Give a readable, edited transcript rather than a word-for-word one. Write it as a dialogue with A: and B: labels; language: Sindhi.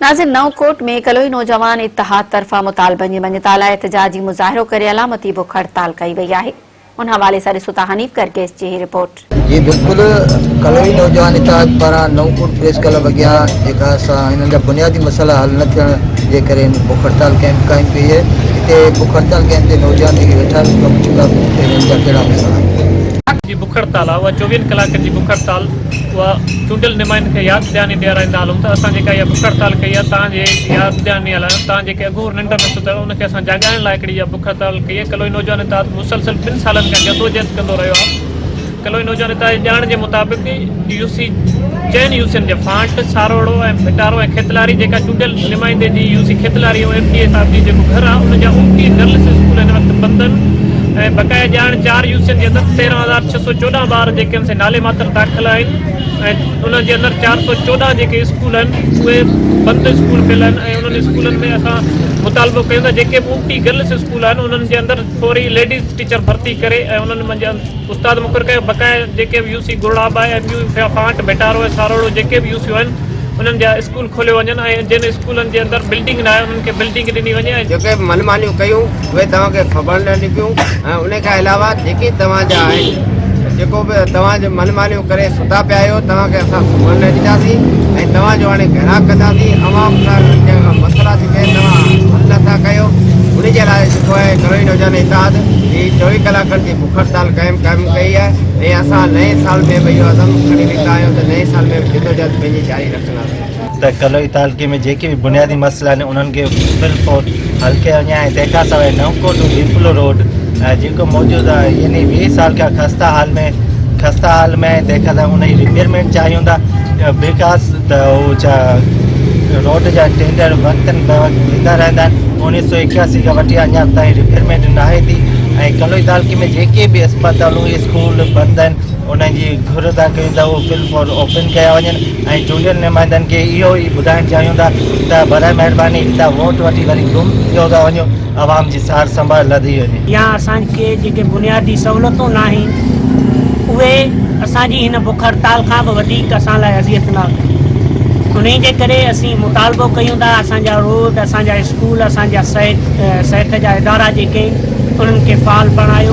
A: ناظر نئون ڪوٽ ۾ ڪلوئي نوجوان اتحاد طرفان مطالبن جي مڃتا لاء احتجاجي مظاهرو ڪري علامتي بک هڙتال ڪئي وئي آهي ان حوالي سان ڏسو ٿا حنيف گرگيس جي هي رپورٽ.
B: جي بلڪل ڪلوئي نوجوان اتحاد پاران نئون ڪوٽ پريس ڪلب اڳيان جيڪا اسان هنن جا بنيادي مسئلا حل نه ٿيڻ جي ڪري هن بک هڙتال ڪئمپ قائم ڪئي آهي هتي بک هڙتال ڪئمپ تي نوجوان جيڪي ويٺا آهن ان کان پڇنداسين ته هنن جا ڪهڙا مسئلا آهن.
C: جي بک هڙتال آهي اها چوويهن ڪلاڪن جي بک هڙتال اها چونڊيل نمائندن کي ياد دهاني ڏيارائيندا هلون ته اسان جيڪا اها بک هڙتال ڪئي آهي توهان جي ياد دهاني لاء توهان جيڪي اگهور ننڊ ۾ ستل آهن ان کي اسان جاڳائڻ لاء هڪڙي اها بک هڙتال ڪئي آهي ڪلوئي نوجوان اتحاد مسلسل ٻن سالن کان جدوجهد ڪندو رهيو آهي ڪلوئي نوجوان اتحاد جي ڄاڻ جي مطابق يو سي چئن يو سين جي فانٽ ساروڙو ۽ ڀٽارو ۽ کيتلاري جيڪا چونڊيل نمائندي جي U C Khetlari ۽ M P A صاحب جي جيڪو گهر آهي ان جا 29 گرلس اسڪول هن وقت بند آهن ۽ بقايا ڄاڻ چار يو سين جي اندر 13614 ٻار جيڪي آهن سي نالي ماتر داخل آهن ۽ انهن جي اندر 414 جيڪي اسڪول آهن اهي بند اسڪول پيل آهن ۽ انهن اسڪولن ۾ اسان مطالبو ڪيون ٿا جيڪي به 29 گرلس اسڪول آهن انهن جي اندر فوري ليڊيز ٽيچر ڀرتي ڪري ۽ انهن منجهه استاد مقرر ڪيو بقايا جيڪي به يو سي گرڙاب آهي ۽ ٻيون فانٽ ڀٽارو ۽ ساروڙو جيڪي به يو سيون آهن انهن جا اسڪول کوليو وڃن ۽ جن اسڪولن جي اندر بلڊنگ ناهي انهن کي بلڊنگ ڏني وڃي ۽.
D: جيڪي به من مانيون ڪيون اهي توهان کي خبر نه ڏبيون ۽ ان کان علاوه جيڪي توهان جا آهن جيڪو به توهان جو من مانيون ڪري ستا پيا آهيو توهان کي اسان سمهڻ نه ڏينداسين ۽ توهان جو هاڻي گهرا ڪنداسين عوام سان جيڪا مسئلا جيڪي توهان حل نٿا ڪيو ان جي لاء جيڪو آهي ڪلوئي نوجوان اتحاد هي چوويهه ڪلاڪن جي بک هڙتال قائم قائم ڪئي آهي ۽ اسان نئين سال ۾ به اهو عزم کڻي ويٺا آهيون ته نئين سال ۾ به جدوجهد پنهنجي جاري رکنداسين.
E: ته ڪلوئي تعلقي ۾ جيڪي به بنيادي مسئلا آهن انهن کي فل فور حل ڪيو وڃي ۽ تنهن کان سواء نئون ڪوٽ ڏيپلو روڊ جيڪو موجود آهي يعني 20 سال کان خسته حال ۾ خسته حال ۾ آهي تنهن کان سواء ان جي رپيئرمينٽ چاهيون ٿا because ته هو ڇا روڊ جا ٽينڊر وقتن به وقت ٿيندا رهندا آهن 1981 کان وٺي اڃا تائين رپيئرمينٽ ناهي ٿي ۽ ڪلوئي تعلقي ۾ جيڪي به اسپتالون اسڪول بند آهن انهن جي گهر ٿا ڪيون ته اهو فل فور اوپن ڪيا وڃن ۽ چونڊيل نمائندن کي اهو ئي ٻڌائڻ چاهيون ٿا ته برائي مهرباني هتان ووٽ وٺي وري گم ٿيو ٿا وڃو عوام جي سار سنڀال لڌي وڃي.
F: يا اسان کي جيڪي بنيادي سهولتون ناهن اهي اسان جي هن بک هڙتال کان به وڌيڪ اسان لاء اذيت ناڪ آهن انهي جي ڪري اسين مطالبو ڪيون ٿا اسان جا روڊ اسان جا اسڪول اسان جا صحت صحت جا ادارا جيڪي آهن انهن کي فعال بڻايو.